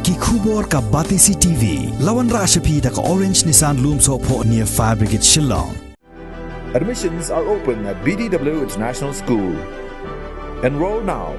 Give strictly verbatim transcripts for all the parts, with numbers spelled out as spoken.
Ki khubor ka Batesi T V. La wanrah sha phi da ka Orange Nissan Lumsohphoh near Fire Brigade Shillong. Admissions are open at B D W International School. Enroll now.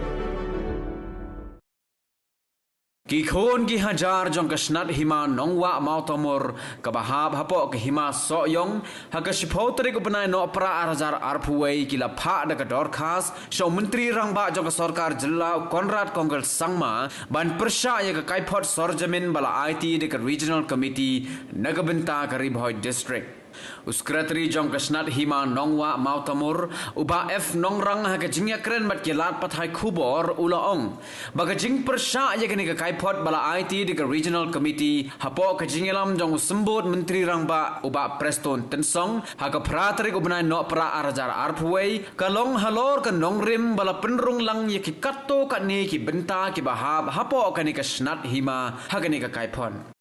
Ki khun ki hajar jong ka Shnat Hima Nongwah Mawtamur kaba hap hapoh ka Hima Sohiong ha ka shiphew tarik u bnai Nohprah ar hajar arphew wei ki la phah da ka dorkhas sha u Myntri Rangbah jong ka Sorkar Jylla u Conrad Kongkal Sangma ban pyrshah ïa ka kaiphod sorjamin ba la aiti da ka Regional Committee na ka bynta ka Ri Bhoi District. U Secretary jong ka Shnat Hima Nongwah Mawtamur, u Bah F Nongrang, ha ka jingïakren bad ki lad pathai khubor u la ong ba ka jingpyrshah ïa kane ka kaiphod ba la aiti da ka Regional Committee hapoh ka jingïalam jong u Symbud Myntri Rangbah u Bah Prestone Tynsong ha ka phra tarik u bnai Nohprah ar hajar arphew wei ka long halor ka nongrim ba la pynrung lang ïa ki katto katne ki bynta kiba hap hapoh kane ka Shnat Hima ha kane ka kaiphod.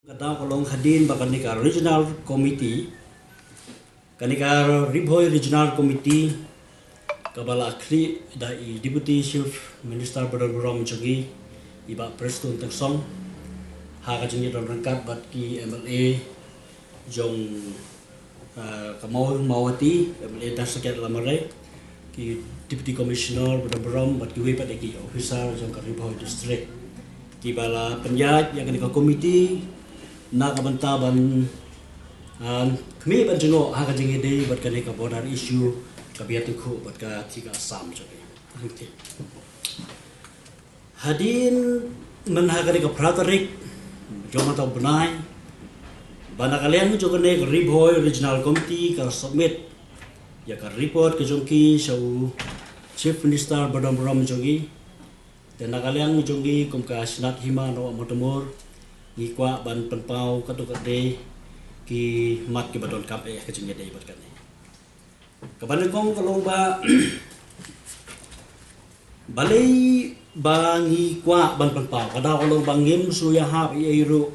Ka daw ka long hadien ba kane ka Regional Committee, kane ka Ri Bhoi Regional Committee, kaba la khlieh da i Deputy Chief Minister ba don burom jong ngi, i Bah Prestone Tynsong, ha ka jingïadon ryngkat bad ki M L A jong, ah, ka Maw-, Mawhati, M L A Dasakhiat Lamare, ki Deputy Commissioner ba don burom bad kiwei pat de ki officer jong ka Ri Bhoi District kiba la pynïaid ïa kane ka committee na ka bynta ban, ah, khmih ban jngoh ha ka jingïadei bad kane ka border issue kaba ïatyngkhuh bad ka, ka Assam jong ngi. Hadien mynha kane ka phra tarik jong mynta u bnai, ba na ka liang jong kane ka Ri Bhoi Regional Committee ka submit ïa ka report ka jong ki sha u Chief Minister ba don burom jong ngi. Te na ka liang jong ngi kum ka Shnat Hima Nongwah Mawtamur, ngi kwah ban pynpaw katto katne ki mat kiba donkam eh ha ka jingïadei bad kane. Kaba nyngkong ka long ba, balei ba ngi kwah ban pynpaw, ka daw ka long ba ngim shu ïahap ei ei ruh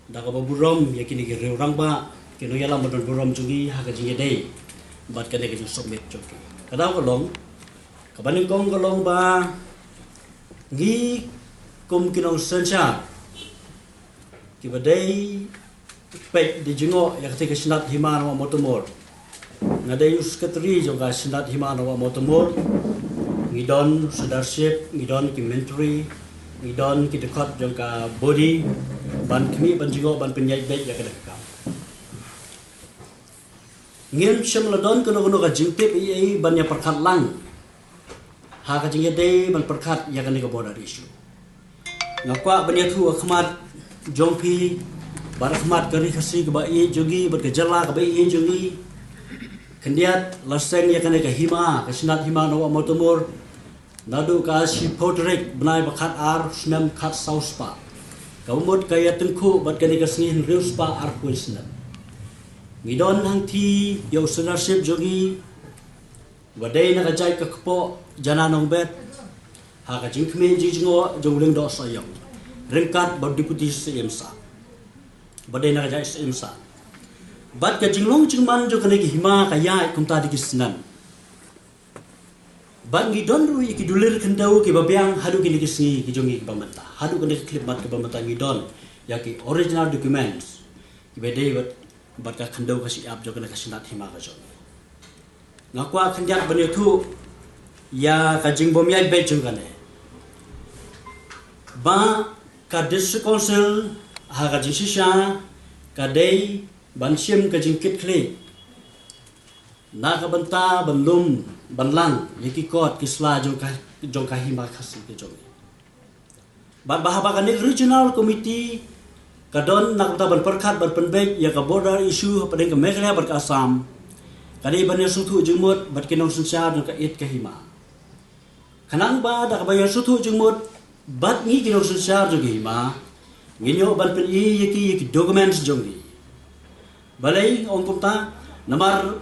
da kaba burom ïa kine ki riew rangbah, ki nongïalam ba don burom jong ngi ha ka jingïadei bad kane ka jingsubmit jong ki. Ka daw ka long, kaba nyngkong ka long ba ngi kum ki nongsynshar kiba dei peit da jngoh ïa katei ka Shnat Hima Nongwah Mawtamur. Nga dei u Secretary jong ka Shnat Hima Nongwah Mawtamur. Ngi don sudarship, ngi don ki myntri, ngi don ki dkhot jong ka body ban khmih ban jngoh ban pynïaid beit ïa kane ka kam. Ngim shym la don kano kano ka jingtip ei ei ban ïa pyrkhat lang ha ka jingïadei ban pyrkhat ïa kane ka border issue. Nga kwah ban ïathuh ha khmat jong phi bad ha khmat ka Ri Khasi kaba ïeit jong ngi bad ka jylla kaba ïeit jong ngi, khyndiat la seng ïa kane ka hima, ka Shnat Hima Nongwah Mawtamur, naduh ka shiphew tarik bnai ba khatar snem khatsaw spah, kaba mut ka ïatyngkhuh bad kane ka sngi hynriew spah arphew snem. Ngi don hangthie ïa u sudarship jong ngi, ba dei na ka jaid ka kpoh Jana Nongbet, ha ka jingkhmih jingjngoh jong u Lyngdoh Sohiong, ryngkat bad u Deputy Syiem Sah, ba dei na ka jaid Syiem Sah. Bad ka jinglong jingman jong kane ka hima ka ïaid kumta da ki snem. Bad ngi don ruh ïa ki dulir khyndew kiba biang haduh kine ki sngi ki jong ngi kiba mynta, haduh kane ka khyllipmat kaba mynta ngi don ïa ki original documents kiba dei bad, bad ka khyndew ka shyiap jong kane ka Shnat Hima ka jong ngi. Nga kwah khyndiat ban ïathuh ïa ka jingbym ïaid beit jong kane, ba ka District Council ha ka jingshisha ka dei ban shim ka jingkitkhlieh na ka bynta ban lum ban lang ïa ki kot ki sla jong ka, jong ka hima Khasi ka jong ngi. Bad ba haba kane ka Regional Committee ka don na ka bynta ban pyrkhat ban pynbeit ïa ka border issue hapdeng ka Meghalaya bad ka Assam, ka dei ban ïasngewthuh jingmut bad ki nongsynshar jong ka ïit ka hima. Khnang ba da kaba ïasngewthuh jingmut bad ngi ki nongsynshar jong ka hima, ngin ïoh ban pyni ïa ki, ïa ki documents jong ngi. Balei nga ong kumta? Namar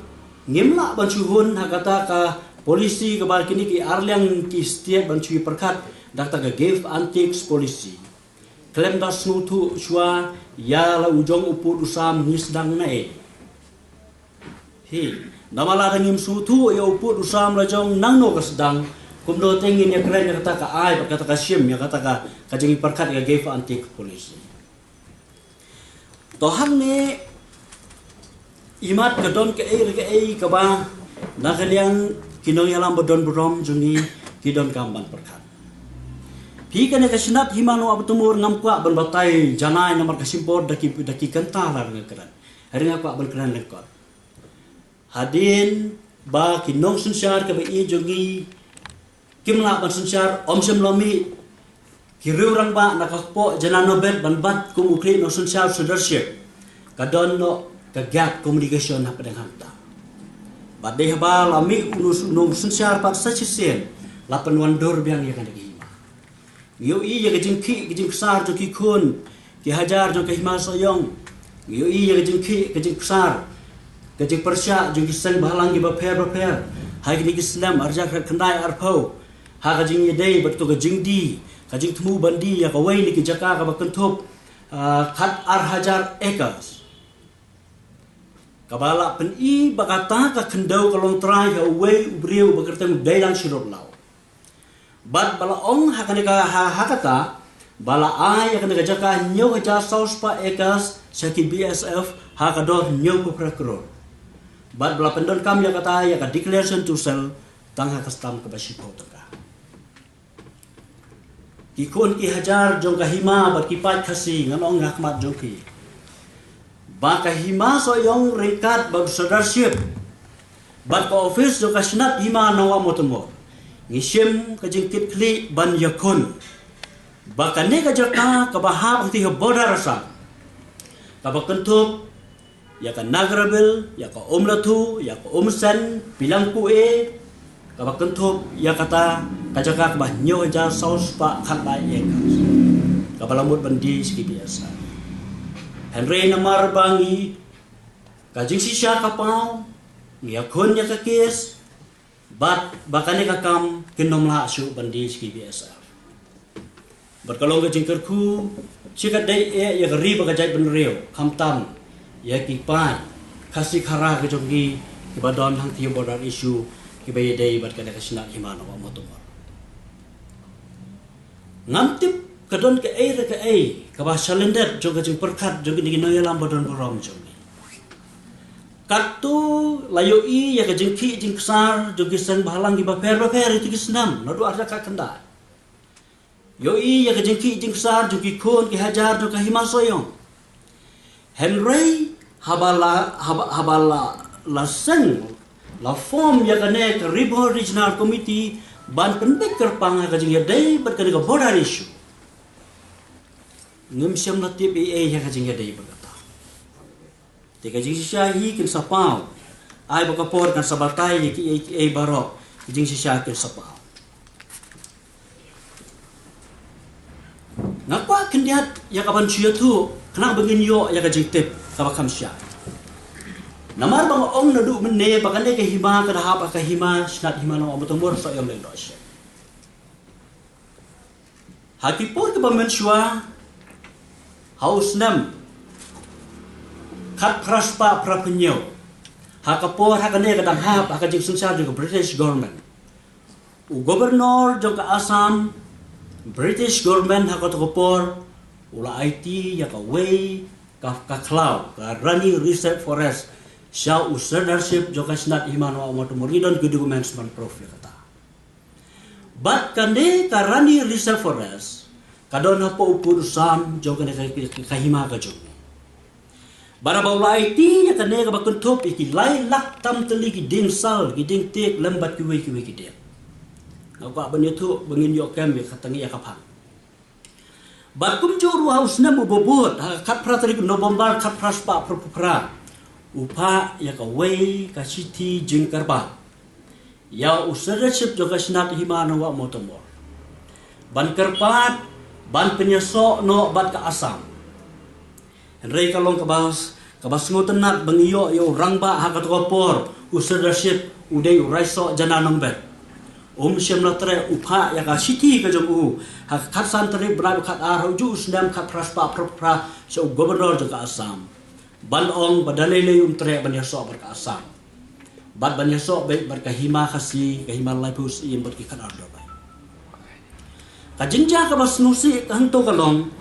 ngim lah ban shu hun ha kata ka policy kaba kine ki arliang ki state ban shu pyrkhat da kata ka give and takes policy. Khlem da sngewthuh shuwa ïa la u jong u pud u sam ngi sdang naei. Hi, namar lada ngim sngewthuh ïa u pud u sam la jong nangno ka sdang, Kumno te ngin ïa kren ïa kata ka ai, bad kata ka shim, ïa kata ka, ka jingpyrkhat ïa ka gave anti corruption. To hangne, imat ka don kaei re kaei kaba na ka liang ki nongïalam ba don burom jong ngi ki donkam ban pyrkhat. Phi, kane ka Shnat Hima Nongwah Batumur ngam kwah ban batai janai namar ka shim por da ki, da ki kynta la nga kren. Hynrei nga kwah ban kren lyngkot. Hadien ba ki nongsynshar kaba ïeit jong ngi kim lah ban synshar, ym shym la mih ki riew rangbah na ka kpoh Jananorbet ban bat kum u khlieh nongsynshar suddership, ka don noh ka gap communication hapdeng hangta. Bad dei haba la mih u nong, nongsynshar pat sa shisien la pynwandur biang ïa kane ka hima. Ngi ïohi ïa ka jingkhih ka jingksar jong ki khun ki hajar jong ka Hima Sohiong. Ngi ïohi ïa ka jingkhih ka jingksar, ka jingpyrshah jong ki seng bhalang kiba pher bapher ha kine ki snem arhajar khatkhyndai arphew, ha ka jingïadei bad kato ka jingdie, ka jingthmu ban die ïa kawei na ki jaka kaba kynthup, ah, khat ar hajar acres, kaba la pyni ba kata ka khyndew ka long trai ha uwei u briew ba kyrteng u Deilang Shirup Law. Bad ba la ong ha kane ka, ha, ha kata, ba la ai ïa kane ka jaka hynñiew hajar saw spah acres sha ki B S F ha ka dor hynñiewphew phra klur. Bad ba la pyndonkam ïa kata ïa ka declaration to sell tang ha ka stamp kaba shiphew tyngka. Ki khun ki hajar jong ka hima bad ki paid Khasi, ngan ong ha khmat jong ki ba ka Hima Sohiong ryngkat bad u suddership bad ka office jong ka Shnat Hima Nongwah Mawtamur ngi shim ka jingkitkhlieh ban ïakhun ba kane ka jaka kaba hap hangtei ha border Assam, kaba kynthup ïa ka Nagrabil, ïa ka Umlathu, ïa ka Umsen, Pilangku A, kaba kynthup ïa kata ka jaka kaba hynñiew hajar saw spah khatlai acres, kaba la mut ban die sha ki B S F. Hynrei namar ba ngi, ka jingshisha ka paw, ngi ïakhun ïa ka case, bad ba kane ka kam kin ym lah shuh ban die sha ki B S F. Bad ka long ka jingkyrkhu shi katdei eh ïa ka ri bad ka jaitbynriew, khamtam ïa ki paid Khasi Khara ka jong ngi kiba don hangtei ha border issue, kiba ïadei bad kane ka Shnat Hima Nongwah Mawtamur. Ngam tip ka don kaei re kaei kaba shalyndet jong ka jingpyrkhat jong kine ki nongïalam ba don burom jong ngi. Katto la ïohi ïa ka jingkhih jingksar jong ki seng bhalang kiba pher bapher ha kito ki snem naduh arhajar khatkhyndai. Ïohi ïa ka jingkhih jingksar jong ki khun ki hajar jong ka Hima Sohiong. Hynrei haba la, haba, haba la, la seng, la form ïa kane ka Ri Bhoi Regional Committee ban pynbeit kyrpang ha ka jingïadei bad kane ka border issue, ngim shym la tip ei ei ha ka jingïadei bad kata. Te ka jingshisha hi kin sa paw. Ai ba ka por kan sa batai ïa kiei kiei baroh, ka jingshisha kin sa paw. Nga kwah khyndiat ïa ka ban shu ïathuh khnang ba ngin ïoh ïa ka jingtip kaba kham shai. Namar ba nga ong naduh mynne ba kane ka hima ka da hap ha ka hima Shnat Hima Nongwah Mawtamur Sohiong Lyngdoh Shem. Ha ki por kiba mynshuwa, ha u snem khatphra spah phraphew hynñiew, ha ka por ha kane ka dang hap ha ka jingsynshar jong ka British government, u governor jong ka Assam, British government ha kato ka por u la aiti ïa kawei ka, ka khlaw, ka Rani Reserve Forest, sha u suddership jong ka Shnat Hima Nongwah Mawtamur. Ngi don ki documents ban proof ïa kata. Bad kane ka Rani Reserve Forest ka don hapoh u pud u sam jong kane ka, ka, ka hima ka jong ngi. Bad haba u la aiti ïa kane kaba kynthup ïa ki lai lak tam tylli ki dieng sal, ki dieng tiek lem bad kiwei kiwei ki dieng. Nga kwah ban ïathuh ba ngin ïoh kem ïa ka tang ïa ka phang. Bad kumjuh ruh ha u snem uba bud, ha ka khatphra tarik November khatphra spah phraphew phra, u phah ïa kawei ka shithi jingkyrpad ïa u suddership jong ka Shnat Hima Nongwah Mawtamur ban kyrpad ban pynïasoh noh bad ka Assam. Hynrei ka long kaba, kaba sngewtynnat ba ngi ïoh ïa u rangbah ha kato ka por, u suddership, u dei u Raisoh Jananorbet. Um shym la treh, u phah ïa ka shithi ka jong u ha ka khatsan tarik bnai ba khatar ha u juh u snem khatphra spah phraphew phra sha u governor jong ka Assam, ban ong ba da lei lei um treh ban ïasoh bad ka Assam. Bad ban ïasoh beit bad ka hima Khasi, ka hima laiphew syiem bad ki khatar dorbar. Ka jingjia kaba sngewsih ka hangto ka long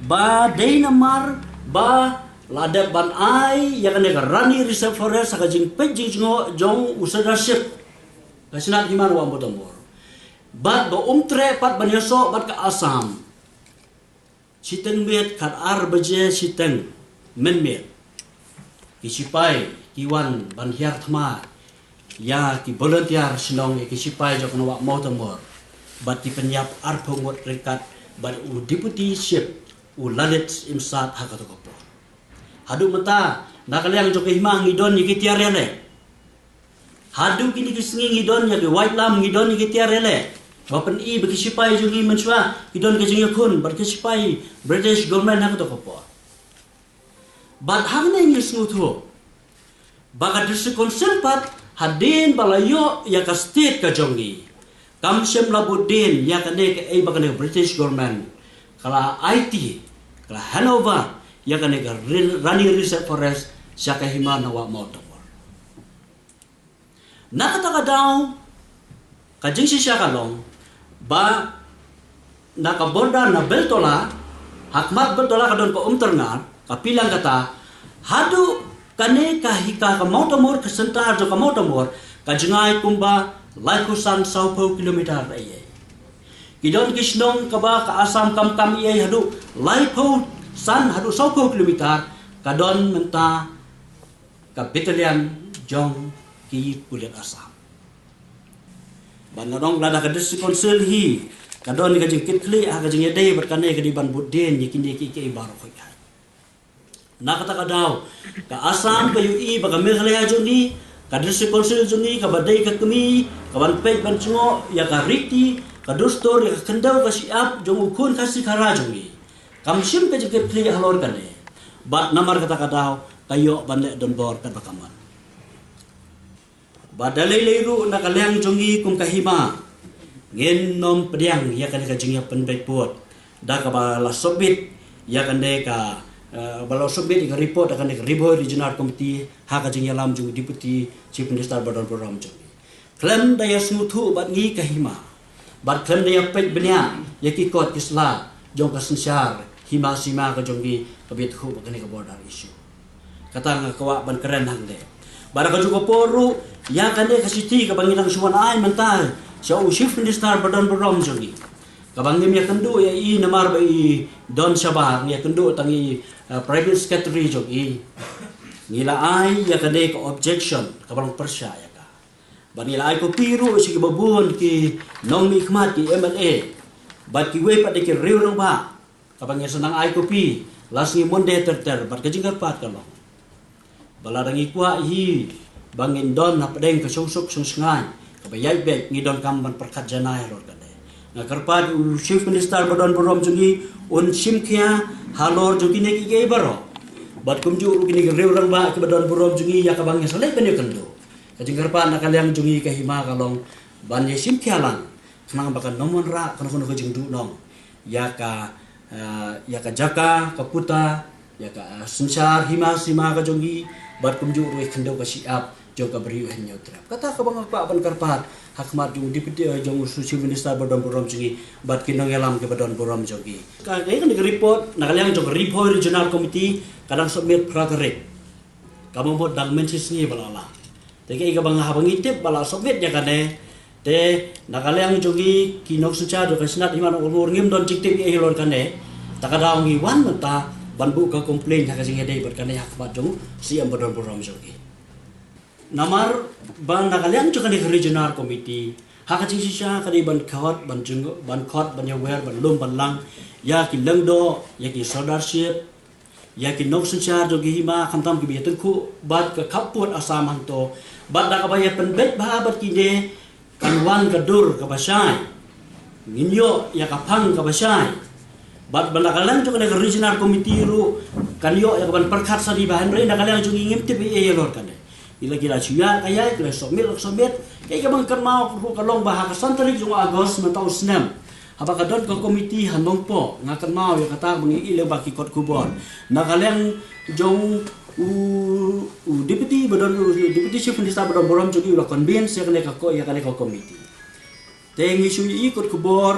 ba dei namar ba la dep ban ai ïa kane ka Rani Reserve Forest ha ka jingpeit jingjngoh jong u Seidarship ka Shnat Hima Nongwah Mawtamur. Bad ba um treh pat ban ïasoh bad ka Assam. Shiteng miet khatar baje shiteng mynmiet, ki sipai ki wan ban hiar thma ïa ki volunteer shnong, ïa ki sipai jong ka Nongwah Mawtamur. Bad ki pynïap arphew ngut ryngkat bad u Deputy Chief, u Lalit Imsat, ha kato ka por. Haduh mynta, na ka liang jong ka hima ngi don ïa ki tiar ïaleh. Haduh kine ki sngi ngi don ïa ki waitlam, ngi don ïa ki tiar ïaleh. Ba pyni ba ki sipai jong ngi mynshuwa ki don ka jingïakhun bad ki sipai British government ha kato ka por. Bad hangne ngi sngewthuh ba ka District Council pat, hadien ba la ïoh ïa ka state ka jong ngi, kam shym la bud dien ïa kane kaei ba kane British government ka la aiti, ka la handover ïa kane ka Ri-, Rani Reserve Forest sha ka hima Nongwah Mawtamur. Na kata ka daw, ka jingshisha ka long ba na ka border na Beltola, ha khmat Beltola ka don ka Umtyrngar, ka Pilangkata, haduh kane ka hika ka Mawtamur, ka centre jong ka Mawtamur, ka jngai kumba laiphew san sawphew kilometer da ïa. Ki don ki shnong kaba ka Assam kam kam ïa haduh laiphew san haduh sawphew kilometer, ka don mynta ka battalion jong ki pulit Assam. Ban nodong lada ka District Council hi ka don ka jingkitkhlieh ha ka jingïadei bad kane, ka dei ban bud dien ïa kine kiei kiei baroh khoit. Na kata ka daw, ka Assam ka ïohi ba ka Meghalaya jong ngi, ka District Council jong ngi, kaba dei ka kmie kaban peit ban jngoh ïa ka riti, ka dustur, ïa ka khyndew ka shyiap jong u khun Khasi Khara jong ngi, kam shim ka jingkitkhlieh halor kane. Bad namar kata ka daw, ka ïoh ban leh donbor katba ka mon. Bad da lei lei ruh na ka liang jong ngi kum ka hima, ngin nym pdiang ïa kane ka jingïapynbeit pud da kaba la submit ïa kane ka, eh, ba la submit ïa ka report da kane ka Ri Bhoi Regional Committee ha ka jingïalam jong u Deputy Chief Minister ba don burom jong ngi. Khlem da ïa sngewthuh bad ngi ka hima, bad khlem da ïa peit bniah ïa ki kot ki sla jong ka synshar hima sima ka jong ngi kaba ïathuh bad kane ka border issue. Kata nga kwah ban kren hangne. Bad ha kajuh ka por ruh, ïa kane ka shithi kaba ngi dang shu wan ai mynta sha u Chief Minister ba don burom jong ngi, kaba ngim ïakynduh ïa i namar ba i don shabar, ngi ïakynduh tang i, eh, Private Secretary jong i. Ngi la ai ïa kane ka objection kaba long pyrshah ïa ka. Bad ngi la ai copy ruh sha kiba bun ki nongmihkhmat, ki M L A, bad kiwei pat de ki riew rangbah, kaba ngi sa nang ai copy la sngi Monday ter ter. Bad ka jingkyrpad ka long ba lada ngi kwah hi ba ngin don hapdeng ka shongsuk shongshngaiñ kaba ïaid beit, ngi donkam ban pyrkhat janai halor kane. Nga kyrpad u Chief Minister ba don burom jong ngi un shim khia halor jong kine kiei kiei baroh. Bad kumjuh ruh kine ki riew rangbah kiba don burom jong ngi ïa kaba ngi sa leit ban ïakynduh. Ka jingkyrpad na ka liang jong ngi ka hima ka long ban ïa shim khia lang khnang ba kan nym wanrah kano kano ka jingduhnong ïa ka, eh, ïa ka jaka ka puta, ïa ka, eh, synshar hima sima ka jong ngi, bad kumjuh ruh ïa ka khyndew ka shyiap jong ka Bri u Hynñiewtrep. Kata kaba nga kwah ban kyrpad ha khmat jong u Deputy, eh, jong u Chief Minister ba don burom jong ngi bad ki nongïalam kiba don burom jong ngi. Ka, ka, ka report na ka liang jong ka Ri Bhoi Regional Committee ka dang submit phra tarik. Kaba mut dang mynshisngi ba la lang. Te kaei kaba nga, haba ngi tip ba la submit ïa kane, te na ka liang jong ngi ki nongsynshar jong ka Shnat Hima Nongwah Mawtamur ngim don jingtip ei ei halor kane. Ta ka daw ngi wan mynta ban buh ka complaint ha ka jingïadei bad kane ha khmat jong u C M ba don burom jong ngi. Namar ba na ka liang jong kane ka Regional Committee, ha ka jingshisha ka dei ban khot, ban jing, ban khot, ban ïawer, ban lum, ban lang ïa ki lyngdoh, ïa ki Seidarship, ïa ki nongsynshar jong ki hima, khamtam kiba ïatyngkhuh bad ka khappud Assam hangto. Bad da kaba ïapynbeit bha bad kine, kan wan ka dur kaba shai, ngin ïoh ïa ka phang kaba shai. Bad, bad na ka liang jong kane ka Regional Committee ruh kan ïoh ïa kaban pyrkhat shane bha, hynrei na ka liang jong ngi ngim tip ei ei halor kane. Ki la, ki la shu ïaid ka ïaid, ki la submit la submit. Kaei kaba nga kynmaw ruh ka long ba ha ka san tarik jong u August mynta u snem, haba ka don ka committee ha Nongpoh, nga kynmaw ïa kata ba ngi ïohi lyngba ki kot khubor. Na ka liang jong U, u deputy ba don, u deputy chief minister ba don burom jong ngi u la convince ïa kane ka ko-, ïa kane ka committee. Te ngi shu ïohi kot khubor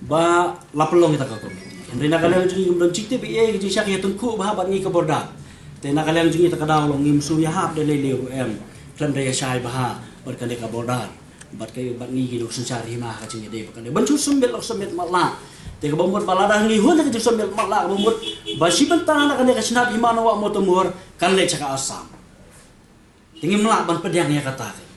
ba la pynlong ïa ka committee. Hynrei na ka liang jong ngi ngim don jingtip ei ei ka jingshah ïa tyngkhuh bha bad ngi ka border. Te na ka liang jong ngi ta ka daw long ngim shu ïahap da lei lei ruh em. Khlem da ïashai bha bad kane ka border. Bad ka, bad ngi ki nong synshar hima ka jingïadei bad kane. Ban shu submit lok submit matlah. Te kaba mut ba lada ngi hun ka jingsubmit matlah kaba mut ba shi bynta na kane ka shnat hima na Wah Mawtamur kan leit sha ka Assam. Te ngim lah ban pdiang ïa kata ka.